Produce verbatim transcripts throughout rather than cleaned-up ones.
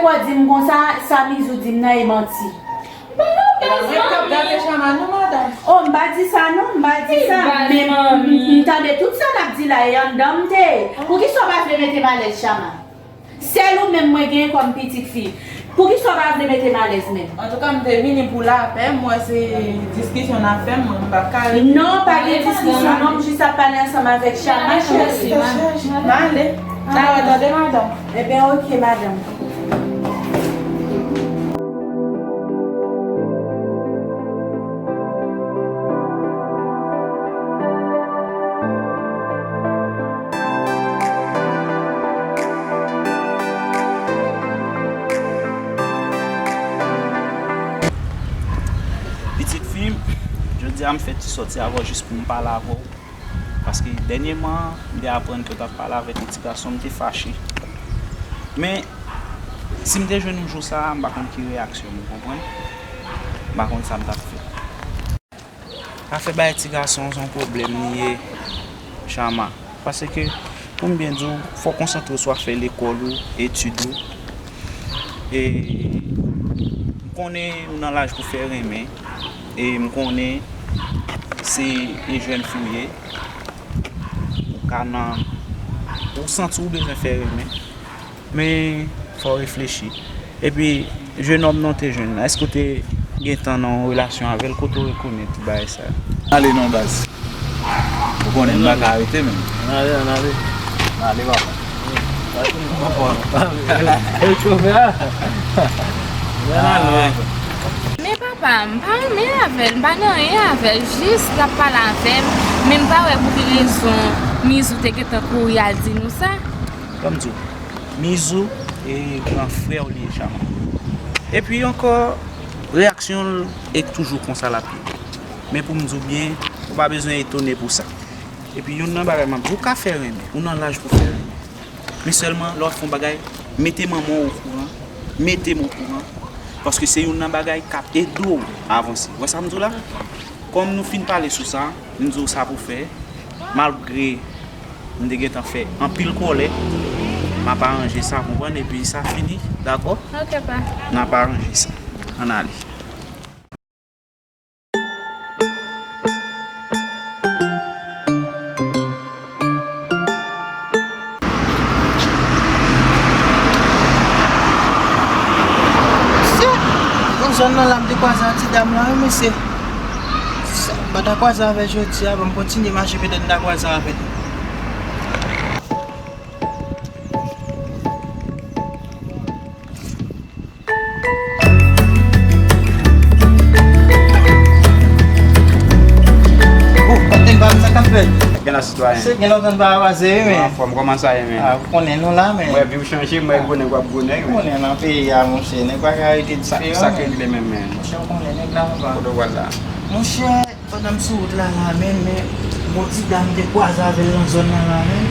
Ou di m konsa, sa Mizou di m nan e manti. Mwen k ap gade Chama non, madanm. Oh, m pa di sa non, m pa di sa. Men m, m tande tout sa l ap di la e anndan m te. Poukisa w pa vle mete m alèz, Chama? Sèl ou menm mwen genyen kòm pitit fi. Poukisa w pa vle mete m alèz menm? Antouka, m te vini pou lapè, m wè se diskisyon n ap fè, mwen, m p ap ka rete. Non, pa gen diskisyon non, m jis ap pale ansanm avèk Chama, cheri. M ale. Dayè, tande, madanm. Ebyen, oke, madanm. Pitit fi m, jodi a m fè ti sòti avè w jis pou m pale avè w. Paske dènyèman, m te aprann ke w t ap pale avèk yon ti gason, m te fache. Men, si m te jwenn ou jou sa a, m pa konn ki reyaksyon m, ou konprann? M pa konn sa m t ap fè. Afè bay ti gason se yon pwoblèm li ye, Chama. Paske, pou m byen di w, fò w konsantre w sou afè lekòl ou, etid ou. E m konnen ou nan laj pou fè renmen. E m konnen se yon jèn fi w ye. Ou ka nan, ou santi w bezwen fè renmen. Men, fò w reflechi. Epi, jenòm nan w te jwenn nan, èske w te gentan nan yon relasyon avè l? Kote w rekonèt bagay sa yo? Ale non, baz. Ou konnen m pa ka rete menm. Ann ale, ann ale. Ann ale, papa. E chofè a? Ann ale. Men papa, m pa renmen avè l, m pa nan anyen avè l, jis l ap pale avè m, men m pa wè pou ki rezon Mizou te gentan kouri al di nou sa. Ban m di w, Mizou e gran frè w li ye, Chama. Epi ankò, reyaksyon l e toujou konsa l ap ye. Men pou m di w byen, ou pa bezwen etone pou sa. Epi youn nan bagay m ap di w, ou ka fè renmen, ou nan laj pou fè renmen. Men sèlman, lè w ap fè yon bagay, mete manman w okouran, mete m okouran, paske se youn nan bagay k ap ede w avanse. Ou wè sa m di w la? Kòm nou fin pale sou sa, m di w sa pou fè, malgre m te gentan fè anpil kòlè, m ap aranje sa, konprann, epi sa fini, dakò? Ok, pa. N ap aranje sa. Ann ale. Mesye, nan zòn nan la, m te kwaze ak ti dam lan, wi, mesye. M pa ta kwaze avè l jodi a, ban m kontinye mache, petèt m ta kwaze avè l. Oh, patnè m, pa sa k ap fèt? Gen la, sitwayen. Se gen lontan n pa kwaze, wi, men. Anfòm, kòman sa ye, men? Ah, ou konnen nou la, men. M wè vi w chanje, m wè gwo nèg w ap gwo nèg, men. Ou konnen nan peyi a, monchè, nèg pa ka rete diferan, men. Sa k regle menm, men? Monchè, ou konnen nèg la anba. Kote w pral la? Monchè, pandan m sou wout la la, men, men, gon ti dam m te kwaze avè l nan zòn nan la, men.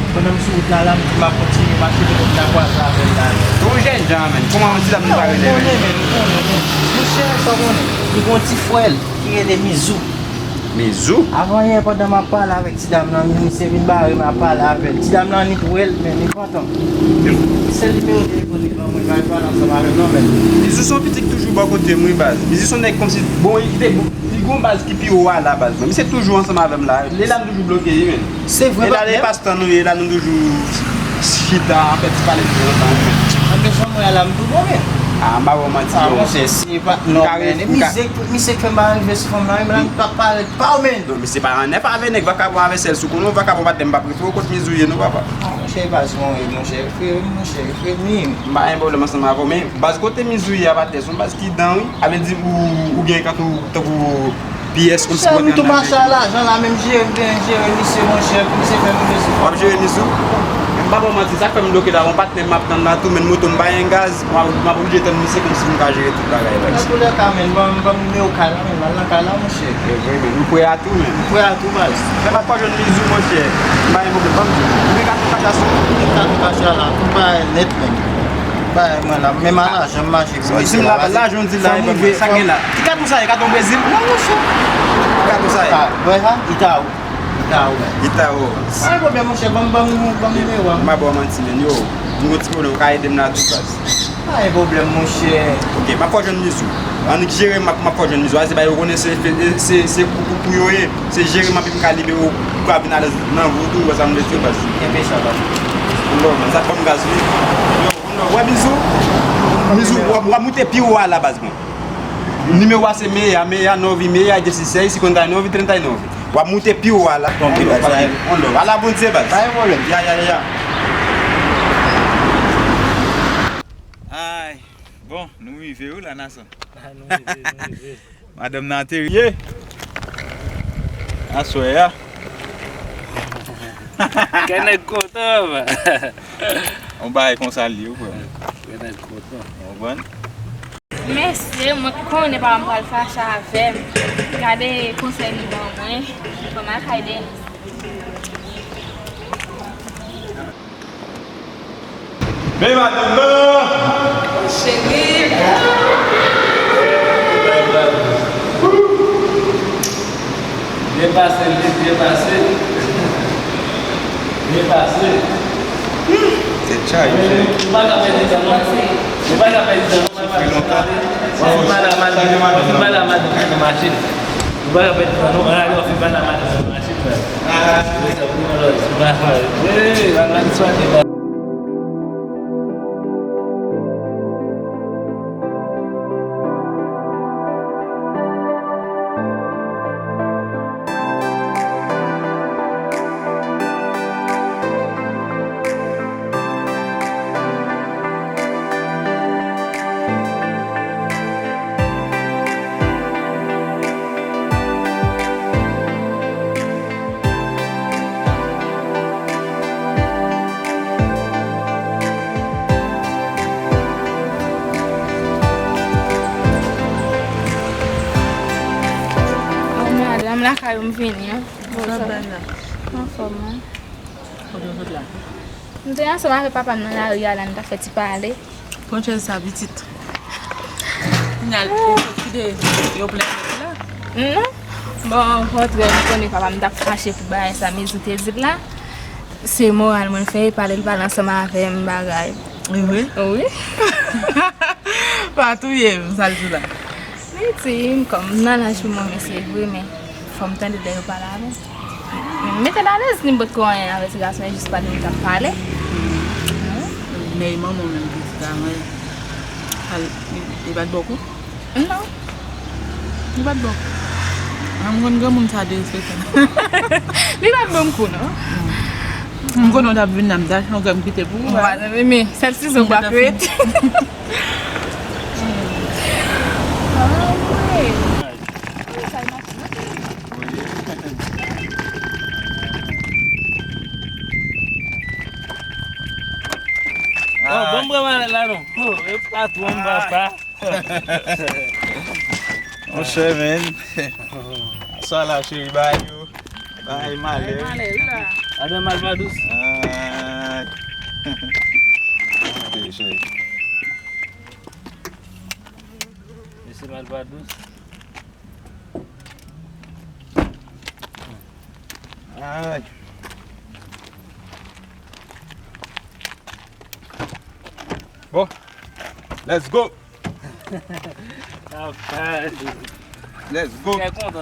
Pandan m sou wout la la, m di m ap kontinye mache, petèt m ta kwaze avè l la, men. Ou jèn jan, men. Kòman yon ti dam nou pa rele, men? Ou konnen, men, ou konnen, men. Monchè, sa w konnen, li gon ti frè l ki rele Mizou. Mizou? Avan yè, pandan m ap pale avèk ti dam nan, misye vin bare m ap pale avè l. Ti dam nan annik wè l, men li kontan. Se nimewo telefòn li ban mwen, m al pale ansanm avè l non, men. Mizou se yon pitit ki toujou bò kote m, wi, baz. Mizou se yon nèg kòmsi, bon, li te bon. Li gon baz ki pi wo a la baz, men misye toujou ansanm avè m la. Li la m toujou bloke li, men. Se vre, patnè. E la, e pastan nou ye la, nou toujou chita, fè ti pale de tan an tan, men. Anben, jan mwen a la, m tou bon, men. Ah, m pa ba w manti, non. Ah, monchè, se pa, non, men, misye, misye k fè m pa rive sou fanm nan, wi, m la, m pa pale pa w, men. Non, misye pa nan nèf avè nèg vakabon avè sèl sou konnen w vakabon patnè m p ap retwouve w kot Mizou ye non, papa. Ah, monchè, e pa sou yon règ, monchè, frè m, monchè, frè m. M pa gen pwoblèm ansanm avè w, men baz kote Mizou ye a patnè, se yon baz ki dan, wi. A vle di ou, ou gen kant ou tankou pyès kòmsi pou antre anndan. Monchè, m tou mache a lajan la, men m jere, m te jere misye, monchè, misye fè m bezwen. W ap jere Mizou? M pa ba w manti, sa k fè m bloke la, yon patnè m ap tann la tou, men moto m pa gen gaz, m ap, m ap oblije tann misye kòmsi m ka jere tout bagay la. Nan toulèka, men, ban m, ban m nimewo kay la, men, m al nan kay la, monchè. E vre, men, ou prè a tou, men. M prè a tou, baz. Lè m ap pa jwenn Mizou, monchè, m pa gen pwoblèm, ban m di w. Ou gen katon kach la sou ou? M gen katon kach la la, tout bagay nèt, men. Bagay mwen la, menm a lajan m mache pou misye la, baz. Lajan w di la, e pa sa k gen la. Ki katon sa ye, katon Brezil? Non, monchè. Ki katon sa ye? Ah, bwè sa? Itawo. Itawo, men. Itawo. Pa gen pwoblèm, monchè, ban m, ban m, ban m nimewo a. M pa ba w manti, men, yo. M gon ti pwoblèm, ou ka ede m la tou, baz. Pa gen pwoblèm, monchè. Ok, m ap fè w jwenn Mizou. Annik jere m, m ap, m ap fè w jwenn Mizou. A, se bagay ou konnen, se, se, se, se kou pou kou yo ye. Se jere m, epi m ka libere w, ou ka vin alèz nan vi w tou, ou wè sa m vle di w, baz. Kenbe sa, baz. Love, sa k ban m gaz, wi. Yo, love, wè Mizou? Mizou, w ap, w ap moute pi wo a la, baz mwen. Nimewo a se Meya, Meya, Novi, Meya, dieciséis, cincuenta y nueve, treinta y nueve. W ap moute pi wo a la. Tonbe, baz, on love. Ala Bondye, baz. Pa gen pwoblèm. Ya, ya, ya, ya. Ay, bon, nou rive wi la, Nason. Ah, nou rive, nou rive. Madanm nan ateri. Aswè a. Kè nèg kontan, papa. On bagay konsa l ye, wi, frè. Kè nèg kontan. Ou konprann? Mesye, mwen konnen papa m pral fache avè m. Gade konsèy li ban mwen. Fò m al kay Denis. Men madanm nan! Cheri! Byen pase, li byen pase. Byen pase. Tèt chaje, cheri. Nou pa ka pèdi tan non. Nou pa ka pèdi tan non. Soufri lontan. Ou fin pale a madanm, ou fin pale a madanm nan machin. Nou pa ka pèdi tan non. Ou fin pale a madanm nan machin, frè. Madanm, lakay ou m vini an. Sa bay la? Anfòm, wi. Kote w sot la? M te ansanm avèk papa m nan lari a la, n t ap fè ti pale. Pran chèz sa pitit. Kounya ou sot kite yo plen la. Non. Bon, kontrè, m konnen papa m t ap fache pou bagay sa Mizou te di l la. Se moral mwen fè, pale l pale ansanm avè m bagay. E vre? Wi. Pa touye m, sa l di w la. Li di m kòm m nan laj pou mwen, men se vre, men fò m tande lè yo pale avè m. Mete l alèz, li m potko anyen avè ti gason an, jis pale, m t ap pale. Men manman w menm ki di ta anyen. Al, li, li pa t ba w kou? Non. Li pa t ba w kou? A, m konn granmoun sa derespektan. Li pa t ban m kou, non. M konnen w t ap vin la, m ta chan kè m kite pou ou. Mwen pa t renmen, sèl sizo m pa kwit. Oh, bon, m pran malèt la non. Oh, e patwon m, papa. Monchè, men. Aswè la, cheri, bagay yo. Bagay malè, wi. Bagay malè, wi, la. Adan mal pa dous. Ay. Cheri. Mesye mal pa dous. Ay. Bon. Let's go. Rapaz. Let's go. Fica com